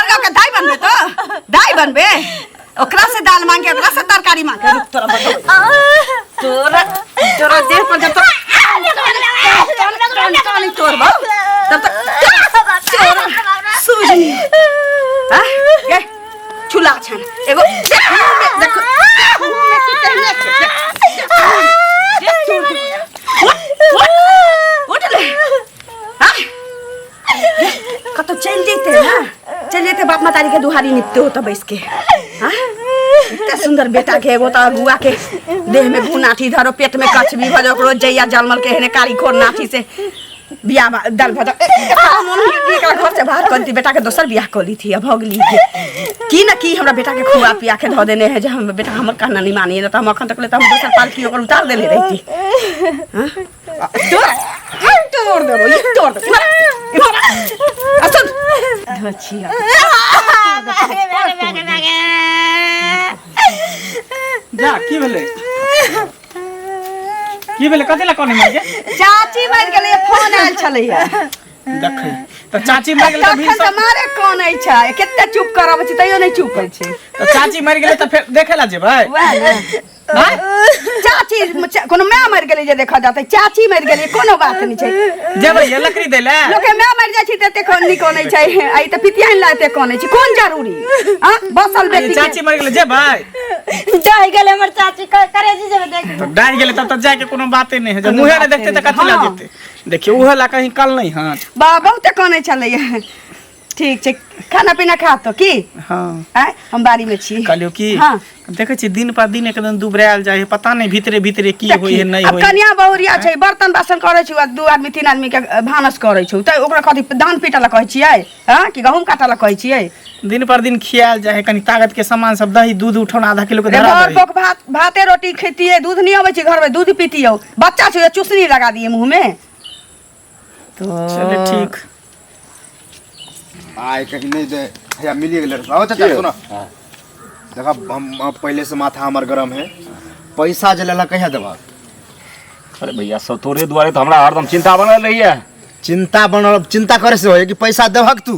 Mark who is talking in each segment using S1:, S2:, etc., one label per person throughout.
S1: भर गाँव के दाई बनबे तो दाई बनबे ओकरा से दाल मांग के ओकरा से तरकारी मांग के रुक तोरा बताबै तोरा तोरा देह पर जब तक टन तोड़बौ तब तक तोरा सूझी हाँ गे छुला छन एगो देख मुँह में देख देख मुँह में तू तेहने छे देख देख तोड़ दे उठ उठ उठ ले हाँ कतौ चलि जैते ना चलि जैते बाप महतारी के दुहारी निपते हो तो बैस के हाँ इतना सुंदर बेटा के एगो तो अगुआ के देह में गु नाठी धरो पेट में कछबी भऽ जाओ ओकरो जैया जलमल के हेने कारी खोर नाठी से बियाह दाल भात मोन होइए कि एकरा घर से बाहर कर दी बेटा के दोसर बियाह कऽ ली थी अब भऽ गेली के की न की हमरा बेटा के खुआ पिया के धऽ देने है जे हम बेटा हमर कहना नहीं मानी न तऽ हम अखन तक ले तऽ हम दोसर पालकी ओकर उतार देने रहिती हाँ? तोड़ तोड़ देबो ई तोड़ देबो इम्हर आ, इम्हर आ सुन धचिया
S2: जा की भेलै की भेलै कथी लए कनै माय गे
S1: चाची मरि गेलै फोन आयल छलैया
S2: देखै तऽ चाची मरि गेलै तऽ
S1: तखन
S2: भिनसर
S1: तऽ मारे कनै छै कते चुप करबै छी तैयो नहि चुप होइ छै
S2: तऽ चाची मरि गेलै तऽ फेर देखै लए जेबै
S1: वएह ने
S2: आँय?
S1: चाची कोनो माय मरि गेलै जे देखऽ जातै चाची मरि गेलै कोनो बात नहि छै
S2: जेबै ये लकड़ी दै लए
S1: लोके माय मरि जाइ छै तऽ एते कन कनै छै आ ई तऽ पितियाइन ला एते कनै छै कोन जरूरी आ बसल
S2: ये
S1: बेटी के
S2: चाची मरि गेलै जेबै
S3: डह गेलै हमर चाची करेजी जेबै देख
S2: तऽ डाहि गेलै तब तऽ जायके कोनो बाते नहि है जब मुँहे नहि देखतै तऽ कथी लए
S1: हँ।
S2: जेतै देखियौ उहे लए कहीं कल नहि हँ
S1: बा बहुते कनै छलैया ठीक छै खाना पीना खा तो की
S2: हँ
S1: आँय हम बाड़ी में छी
S2: कहलियौ की
S1: हाँ।
S2: देखै छी दिन पर दिन एकदम दुबरायल जाइ है पता नहि भीतरे भीतरे की होइ है नहि
S1: अब
S2: होइ है
S1: कनिया बहुरिया छै बर्तन बासन करै छी दू आदमी तीन आदमी के भानस करै छै तऽ ओकरा कथी धान पीटऽ लए कहै छियै हँ कि गहूम काटऽ लए कहै छियै
S2: दिन पर दिन खियायल जाइ है कनी ताकत के सामान सब दही दूध उठौना आधा किलो के
S1: रे
S2: धरा
S1: भर
S2: दही
S1: पोख भात भाते रोटी खेतियै दूध नहि अबै छै घरमे दूध पीतियौ बच्चा छै चुसनी लगा दिए मुँह में
S2: तो चले ठीक
S4: आइ कहीं नहीं दे भैया मिलिए गेलै आओ चाचा सुनो देखा हम पहले से माथा हमर गरम है पैसा जे लेला कहिया देबा
S5: अरे भैया सब तोरे दुआरे तो हमरा हरदम चिंता बनल रहिए
S4: चिंता बनल चिंता करे से होय कि पैसा देबहक तू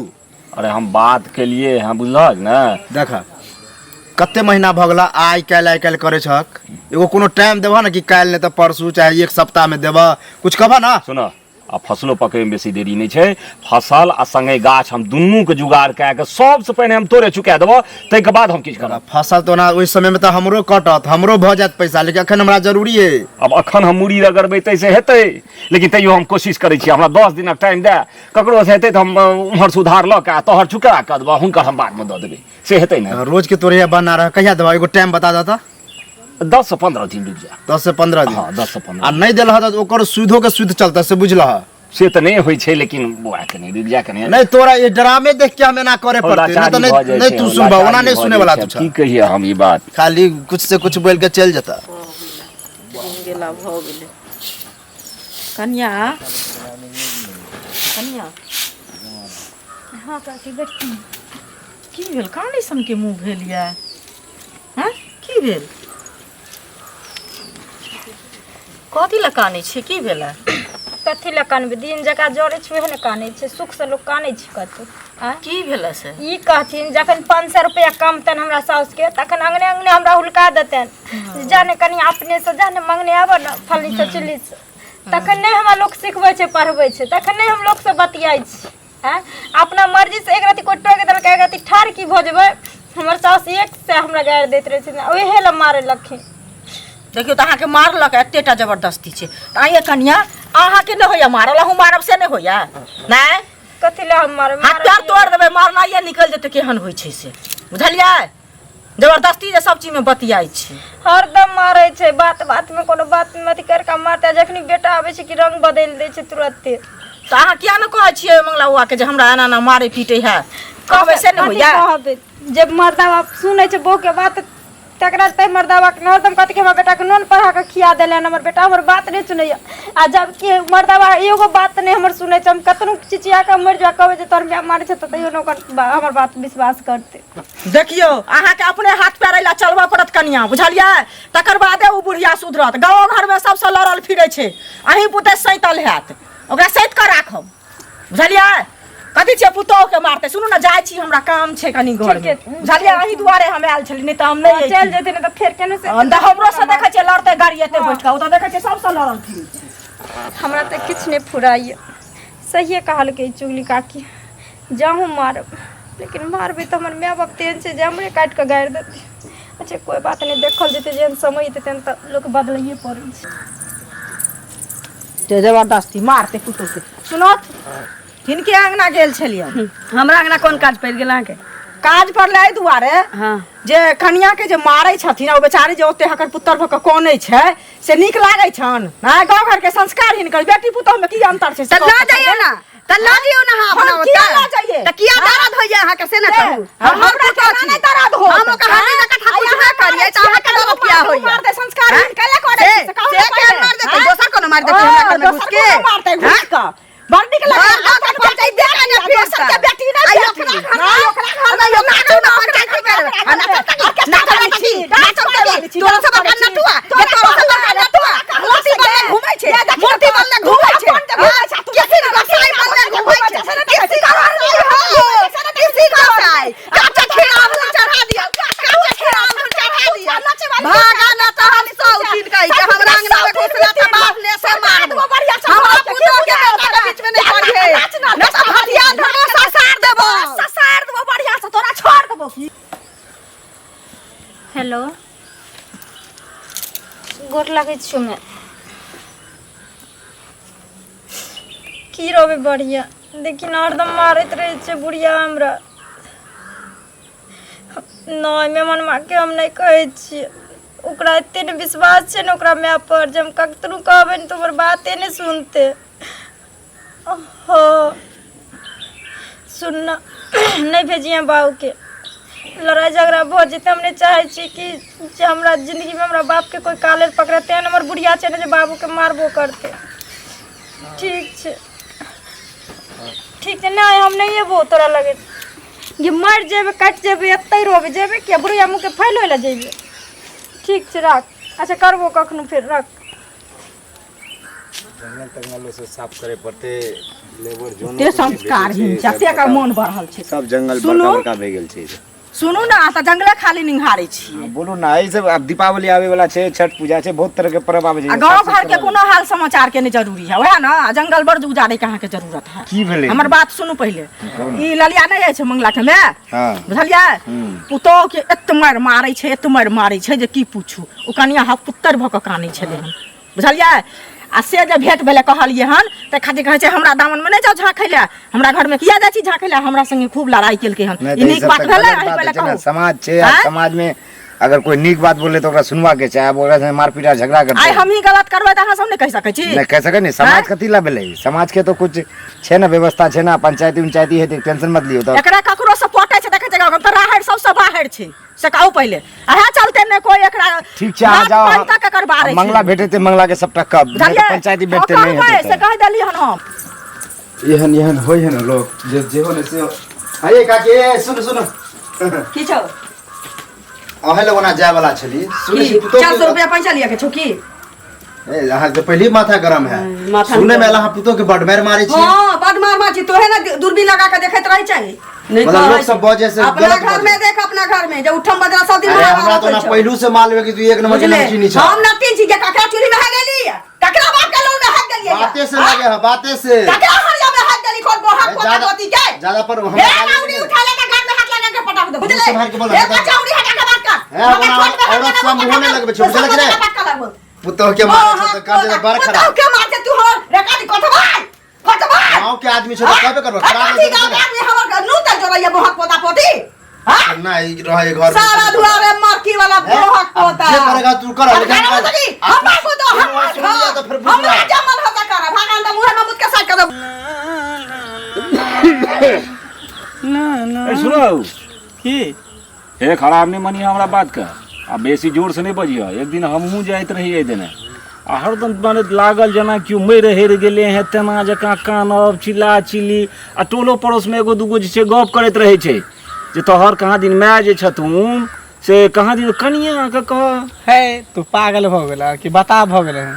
S5: अरे हम बात के लिए हाँ बुझलक ने
S4: देख कते महीना भऽ गेला आइ काल्हि आइ काल्हि करै छहक एगो कोनो टाइम देबह ने कि काल्हि नहि तऽ परसू चाहे एक सप्ताह में देबह कुछ कहबह ना
S5: सुन आ फसलो पकड़ैमे बेसी देरी नहि छै फसल आ संगे गाछ हम दुनूके जुगाड़ कए कऽ सबसँ पहिने हम तोरे चुका देबह ताहिके बाद हम किछु करब
S4: फसल तऽ ओना ओहि समय में तऽ हमरो कटत हमरो भऽ जायत पैसा लेकिन अखन हमरा जरूरी है
S5: आब अखन हम मूड़ी रगड़बै ताहिसँ हेतै लेकिन तैयो हम कोशिश करै छी हमरा 10 दिनक टाइम दए ककरोसँ हेतै तऽ हम उम्हरसँ उधार लऽ कऽ आ तोहर चुका कऽ देबह हुनकर हम बादमे दऽ देबै से हेतै ने
S4: रोज के तोरे बना रह कहिया देबह एगो टाइम बता दह तऽ
S5: 10 से 15 दिन रुकि जा
S4: 10 से 15 दिन
S5: हँ 10 से 15
S4: आ नहि देलह तऽ ओकर सुधो के सुध चलता से बुझलह
S5: से तऽ नहि होइ छै लेकिन बौआ कनि रुकि जा कनि
S4: नहीं तोरा ये ड्रामे देख के हम एना करे पड़ते नहीं तो
S5: लाचारी भऽ
S4: नहीं
S5: जाइ
S4: नहीं
S5: छै,
S4: तू सुनबा ओना
S5: लाचारी
S4: नहीं
S5: भऽ
S4: सुने
S5: जाइ
S4: वाला
S5: छै।
S4: तू छह
S5: की कहिए हम ई बात
S4: खाली कुछ से कुछ बोल के चल जाता
S6: गेला भऽ गेलै कनिया कनिया
S3: हाँ काकी बैठू
S6: की भेल काने सनके मुँह भेल यऽ हँ की भेल कथी लए कानै छी की भेल
S3: कथी लए कानबै दिन जकाँ जरै छै उएह ने कानै छै सुखसँ लोक कानै छै कतौ आँय
S6: की भेल से
S3: ई कहथिन जखन 500 रुपया कमतनि हमरा साउसके तखन अङ्गने अङ्गने हमरा हुलका देतनि जे जा ने कनि अपनेसँ जा ने मङ्गने आबऽ ने फल्लीसँ चिल्लीसँ तखन नहि हमरा लोक सिखबै छै पढ़बै छै तखन नहि हम लोकसँ बतियाइ छी आँय अपना मर्जीसँ एक रति कोइ टोकि देलकै एक रति ठाढ़ की भऽ जेबै हमर साउस एक से हमरा गारि दैत रहै छथिन ओहे लए मारै लखिन
S6: देखियौ तऽ अहाँके मारलक एतेटा जबरदस्ती छै तऽ आइए कनिया अहाँके नहि होइया मारल अहूँ मारब से नहि होइया नहि
S3: कथी लए हम मारब
S6: हाथ पैर तोड़ देबै मारनाइए निकलि जेतै केहन होइ छै से बुझलियै जबरदस्ती जे सब चीजमे बतियाइ छै
S3: हरदम मारै छै बात बात में कोनो बात में अथी करिके मारतै जखनी बेटा आबै छै कि रंग बदलि दै छै तुरते
S6: तऽ अहाँ किया ने कहै छियै मंगला बौआके जे हमरा एना एना मारै पीटै है कहबै से नहि
S3: कथी
S6: होइया
S3: कहबै जे मर्दा बाप सुनै छै बहू के बात तकरा तै मर्दाबा के हरदम कहतै कि हमर बेटाके नोन पढ़ा कऽ खिया देले हन हमर बेटा हमर बात नहि सुनैया आ जबकि मर्दाबा एगो बात नहि हमर सुनै छै हम कतनो चिचिया कऽ मरि जाउ कहबै जे तोहर माय मारै छै तऽ तैयो नहि ओकर हमर बात विश्वास करतै
S6: देखियौ अहाँके अपने हाथ पैर अइला चलबऽ पड़त कनिया बुझलियै तकर बादे ओ बुढ़िया सुधरत गाँव घरमे सबसँ लड़ल फिरै छै अहीं पुते सैतल हैत ओकरा सैत कऽ राखब बुझलियै कथी छियै पुतोह के मारतै सुनू ने जाइ छी हमरा काम छै कनी घर में
S3: ठीके।
S6: बुझलियै अही दुआरे हम आयल छली नहि तऽ हम नहि
S3: चलि जेतै ने तऽ फेर केने से
S6: तऽ हमरो से देखै छियै लड़तै गाड़ी एते बैठ कऽ ओ तऽ देखै छियै सबसँ लड़ल फिरै छै
S3: हमरा तऽ किछु नहि फुराइए सहिए कहलकै चुगली काकी जाहूँ मारब लेकिन मारबै तऽ हमर माय बाप तेहन छै जे हमरे काटि कऽ गारि देतै अच्छा कोइ बात नहि देखल जेतै जेहन समय एतै तेहन तऽ लोक बदलैए पड़ै छै
S6: ते जबरदस्ती मारतै पुतोह के सुनत हिनके अंगना गेल छलियै
S1: हमरा अंगना कोन काज पड़ि गेल अहाँके
S6: काज पड़लै एहि दुआरे
S1: हँ
S6: जे कनिया के जे मारै छथिन आ ओ बेचारी जे ओते हकर पुत्र भऽ कऽ कनै छै से नीक लागै छनि आँय गाँव घर के संस्कार हिनकर बेटी पुतोह में की अंतर छै से
S1: तऽ लऽ जइयौ ना तऽ लऽ जइयौ ना अहाँ अपना
S6: हम किया
S1: ओतऽ
S6: लऽ जइयै?
S1: तऽ किया दर्द होइया अहाँके से ना
S6: से,
S1: कहू हम
S6: हमरा
S1: पुतोह
S6: केना
S1: छी
S6: नहि दर्द होत?
S1: हम ओकर हड्डी जकाँ ठाकुर
S6: आइ
S1: छेबे
S6: अहाँ
S1: करियै तऽ अहाँके दर्द किया होइया
S6: मारतै संस्कार
S1: आँय?
S6: हिनकर लए करै
S1: से
S6: छी, से कहू
S1: से
S6: ने
S1: केहन
S6: पहिले।
S1: मारि देतै
S6: आँय?
S1: दोसर कोनो मारि देतै हमरा घरमे
S6: दोसर
S1: घुसि के
S6: कोनो मारतै घुसि कऽ बड़ नीक
S1: घर
S6: लगै
S1: गाँव के पंचायत देखा ने फिर
S6: दोसर के बेटी नहि
S1: आइ
S6: बेटी।
S1: ओकरा घर
S6: नहि, ओकरा घर
S1: नहि ओकरा घर में पंचायत करबै आ नाचब तकी नाचब तकी नाचब तकी तोरा सब बड़का नटुआ जे तोरा सब बड़का नटुआ मूर्ति बनले घूमै छै मूर्ति बनले घूमै छै किसी गोसाई बनले घूमै छै किसी गोसाई हो किसी गोसाई काचा खीरा अमरूद चढ़ा दियौ काचा खीरा अमरूद चढ़ा दियौ भागा न तऽ हम सौ दिन कहै छै हमरा अंगना में घुसला तऽ बाप ने से मारबो हमरा पुतोह के बेटा के बीच में नहीं पड़िहे न तऽ भटिया धरबो ससार देबो
S6: ससार देबो बढ़िया से तोरा छोड़ देबो की
S3: हेलो गोर लागै छियौ माय की रहबै बढ़िया देखी ने हरदम मारैत रहै छै बुढ़िया हमरा नहि मेहमान माँके हम नहि कहै छियै ओकरा एते ने विश्वास छै ने ओकरा माय पर जे हम कखनो कहबै ने तऽ ओकर बाते नहि सुनतै हँ सुन ने नहि भेजिहे बाबूके लड़ाइ झगड़ा भऽ जेतै हम नहि चाहै छी कि जे हमरा जिन्दगीमे हमरा बापके कोइ कालर पकड़े तेहन हमर बुढ़िया छै ने जे बाबूके मारबो करतै ठीक छै ठीक छै नहि हम नहि अयबो तोरा लगे जे मरि जेबै कटि जेबै एतहि रहबै जेबै किया बुढ़िया मुँहके फैल होय लए जेबै ठीक छै राख अच्छा करबो कखनो फेर राख
S7: जंगल तंगल से साफ करे पड़ते लेबर जोन
S6: ते संस्कारहीन छै से एकर मोन बढ़ल छै
S7: सब जंगल
S6: सुनू।
S7: बड़का बड़का भए गेल छै
S6: सुनू ने तऽ जंगले खाली निंघारै छियै
S7: बोलू ने एहि सब आब दीपावली आबै वाला छै छठ पूजा छै बहुत तरह के पर्व आबै छै
S6: आ गाँव घर के कोनो हाल समाचार के नहि जरूरी है वएह ने आ जंगल बड़ उजाड़े के अहाँके जरूरत है
S7: की भेलै
S6: हमर बात सुनू पहिले ई ललिया नहि जाइ छै मंगला के माय
S7: हँ
S6: बुझलियै पुतोह के एत मारि मारै छै एत मारि मारै छै जे की पूछू ओ कनिया हक पुत्तर भऽ कऽ कानै छलै हन बुझलियै आ से जे भेंट भेलै कहलियै हन तऽ खातिर कहै छै हमरा दामनमे नहि जाउ झाँखै लए हमरा घरमे किया जाइ छी झाँखै लए हमरा संगे खूब लड़ाइ केलकै हन
S7: नहि
S6: ई
S7: तऽ ई
S6: नीक
S7: सब
S6: बात
S7: तऽ
S6: भेलै
S7: गलत
S6: अहीं
S7: बात
S6: पहिले
S7: छै ने
S6: कहू
S7: समाज छै आ
S6: आँय?
S7: समाज में अगर कोई नीक बात बोले तऽ ओकरा सुनवा के चाही आब ओकरा संगे मारपीट आ झगड़ा
S6: आइ
S7: करतै
S6: हमही गलत करबै तऽ अहाँ सब नहि कहि सकै छी
S7: नहि कहि सकै ने समाज कथी ला भेलै समाज के तो कुछ छै ने व्यवस्था छै ने पंचायती उंचायती हेतै टेंशन मत लियौ तऽ
S6: एकरा ककरो से पटै छै देखै छै गाँव तऽ राहरि सबसँ बाहर छै से कहू पहिले अहाँ चलते ने कोई एकरा
S7: ठीक छै अहाँ
S6: भात
S7: जाओ
S6: पानि तक एकर बारे
S7: आ मंगला भेटेतै मंगला के सबटा कब नहि तऽ
S6: बुझलियै
S7: पंचायती भेटतै
S6: हँ,
S7: नहि
S6: कहबै,
S7: हेतै
S6: से कहि देली हन हम
S4: एहन एहन होइ है ने लोग जे जेहो ने से अरे काकी ए सुन सुन
S1: की छौ
S4: अहें लग ओना जाय वाला छली सुनै छी पुतोह
S1: 400 रुपया पैसा लिया के छौ की
S4: ए अहाँ के पहली माथा गरम है
S1: माथा
S4: सुने में आयल अहाँ पुतोह के बड मारि मारै छी
S1: हाँ बड मार मार छी तोहे ना दूरबीन लगा के देखैत रहै छै नहीं
S4: मतलब
S1: कहै
S4: लोक सब बजै से
S1: अपना
S4: गलत
S1: घर में
S4: बजै।
S1: देख अपना घर में जे उठम बजरा सब दिन
S4: अरे
S1: महाभारत
S4: हमरा तो
S1: होइ
S4: ना
S1: छौ।
S4: पहलू से मालूम है कि तू एक नंबर के
S1: बुझले
S4: नमकीनी छ
S1: हम नमकीन छी जे ककरा चूल्ही में है गेली ककरा बाप के लोन में है गेली
S4: बाते से लगे है बाते से
S1: ककरा हरिया में है गेली खोल बोहा
S4: ए,
S1: पोता
S4: ज्यादा-
S1: पोती के
S4: ज्यादा पर हम
S1: ए नाउरी उठा ले के घर में हाथ लगा के पटाक दे बुझले
S4: मुँह सम्हार के बोल,
S1: ए कचौड़ी हटा के बात कर
S4: ए,
S1: हमरा
S4: ओना
S1: छोट में
S4: औरत
S1: हाथ
S4: सब मुँह नहि लगबै छै, बुझलक ने?
S1: बात कर लगबो
S4: पुतोह के मारै छ तऽ काज बड़
S1: पुतोह
S4: खराब
S1: के मारते तू हमर रेकार्ड कटवाई कटवाई
S4: गाँव के आदमी छ तऽ कहबे करबो खराब
S1: कथी गाँव के आदमी हमर नू तक जोड़ैया बोहक पोता पोती हाँ
S4: ना ई रहे घर में।
S1: सारा दुआरे मरकी वाला
S4: हैं?
S1: बोहक
S4: अब
S1: पोता
S4: जे करेगा तू कर,
S1: अब
S4: लेकिन
S1: खाना
S4: कर।
S1: बता
S4: आ
S1: हम
S4: तू
S1: बाबू तो हम
S4: सुन लिया तो फिर बुझ
S1: हमरा
S4: जा।
S1: जमल हो कर भागन त मुंह में मुत के साथ कर
S2: ना ना
S5: ए, सुनो
S2: की
S5: हे खराब नहीं मनिया हमरा बात के आ बेसी जोर से नहीं बजिह एक दिन हमहूँ जाइत रही एहि दिने आ हरदम माने लागल जेना केओ मरि हेर गेलै हेँ तेना जकाँ कानब चिल्ला चिल्ली आ टोलो पड़ोसमे एगो दूगो जे छै गप करैत रहै छै जे तोहर कहाँ दिन माय जे छथुन से कहाँ दिन कनियाँके कह
S2: हे तू पागल भऽ गेल कि बता भऽ गेलै हन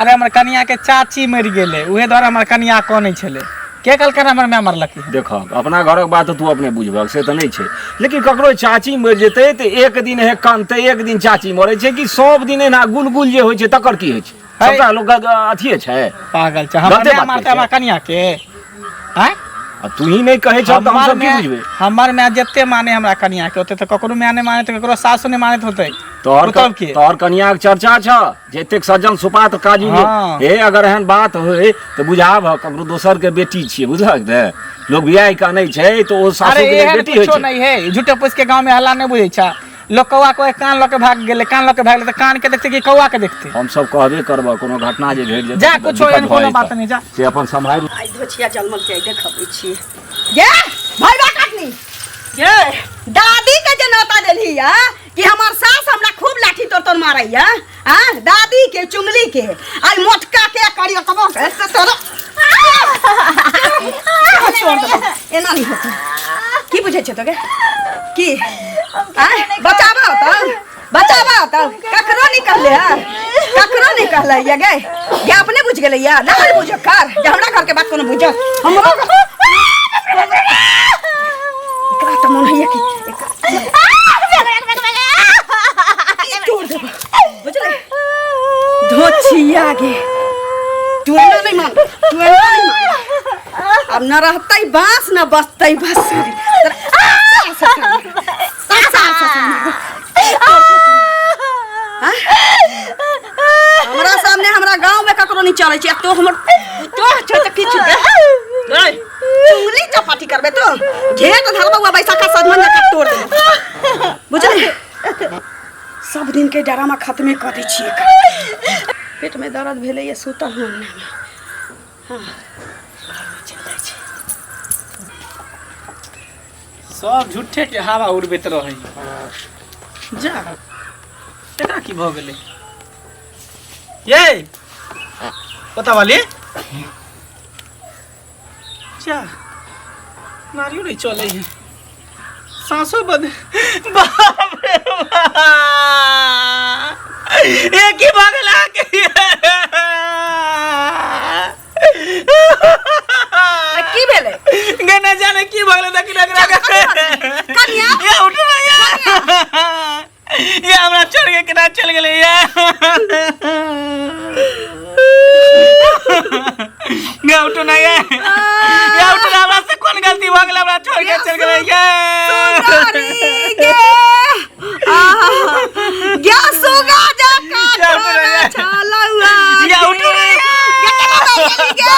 S2: अरे हमर कनियाके चाची मरि गेलै उहे दुआरे हमर कनिया कनै छलै के कहलकै हमर माय मरलक
S5: देख अपना घरक बात तू अपने बुझबक से तऽ नहि छै लेकिन ककरो चाची मरि जेतै तऽ एक दिन हे कानतै एक दिन चाची मरै छै कि सब दिन एना गुलगुल जे होइ छै तकर की होइ छै सबटा लोक अथिए छै
S2: पागल छै हमर
S5: गलते
S2: माय
S5: बात
S2: मारतै
S5: कहै
S2: हमरा
S5: छै।
S2: कनिया के आँय
S5: आ तू ही नहि कहै छह तऽ
S2: हमर
S5: हमसब की
S2: माय
S5: बुझबै
S2: हमर माय जते माने हमरा कनिया के ओते तऽ ककरो माय नहि माने तऽ ककरो सासु नहि मानैत होतै
S5: तोहर
S2: पुतहु के
S5: तोहर कनियाके चर्चा छ जे एतेक सज्जन सुपात्र काजू
S2: हाँ।
S5: हे अगर एहन बात होय तऽ बुझाब ककरो दोसर के बेटी छियै बुझलक ने लोग बियाह के अनै छै तऽ ओ सासु
S2: अरे
S5: के लेल
S2: एहन
S5: बेटी होइ
S2: कुछो
S5: छै
S2: नहीं है झूठे पूछ के गांव में हल्ला नहीं बुझै छै लोग कौआ को कान लऽ के भाग गेलै कान लऽ के भाग गेलै तऽ कान के देखते कि कौआ के देखते
S5: हम सब कहबे करबह कोनो घटना जे घटि जेतै
S2: जा
S5: तऽ
S2: कुछो
S5: दिक्कत
S2: एहन
S5: भऽ
S2: कोनो
S5: जेतऽ।
S2: बात नहि जा
S5: से अपन सम्हारि
S1: आइ धोछिया जलमल के आइ देखबै छी गे भैया काटनी गे दादी के जे नौता देलही या कि हमर सास हमरा खूब लाठी तोड़ तोड़ मारैया आ दादी के चुंगली के आई मोटका के करियो तब से तोड़ छोड़ दे एना नहीं होता की बुझै छै तोके की आँय बचाबऽ तब बचाबऽ तब ककरो नहीं कहले है ककरो नहीं कहले ये गे ये अपने बुझ गेलै या ना बुझ कर जे हमरा घर के बात कोनो बुझ हमरो एकरा तऽ मन होइए कि ई तोड़ देबो बुझले धोछिया गे तू एना नहीं मान तू एना नहीं मान अब न रहतै बांस न बचतै बसरी हमरा सामने हमरा गांव में ककरो नहीं चलै छै आ तो हमर तो छै तऽ किछु चुंगली चपाटी करबे तो घेर धरबा हुआ बैसाखा सजमन जकाँ तोड़ देबो बुझले सब दिन के डरामा खत्मे कऽ दै छियै पेट में दर्द भेलैया सुतल हूँ अंगना में हाँ घरमे चलि जाइ छी
S2: सब झूठे के हवा उड़बैत रहै जा एकरा की भऽ गेलै ये पता वाली जा नारियो नहीं चले है सांसो बंद बाप रे बाप ये की भऽ गेल अहाँके
S1: की भेलै
S2: गे न जाने की भऽ गेलै देखी एकरा
S1: कनिया
S2: ये उठ ना ये ये हमरा छोड़ के केना चल गेलै ये गे उठ ना ये ये उठ ना हमरा से कोन गलती भऽ गेलै हमरा छोड़ के चल गेलै ये
S1: सुगरी गे आहा गे सुगा जका
S2: या उठ ना ये।
S1: छलौआ
S2: या उठ ना ये।
S1: गे केना भागि गेली गे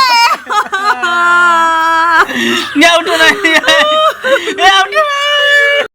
S2: ये उठ ना ये ये उठ ना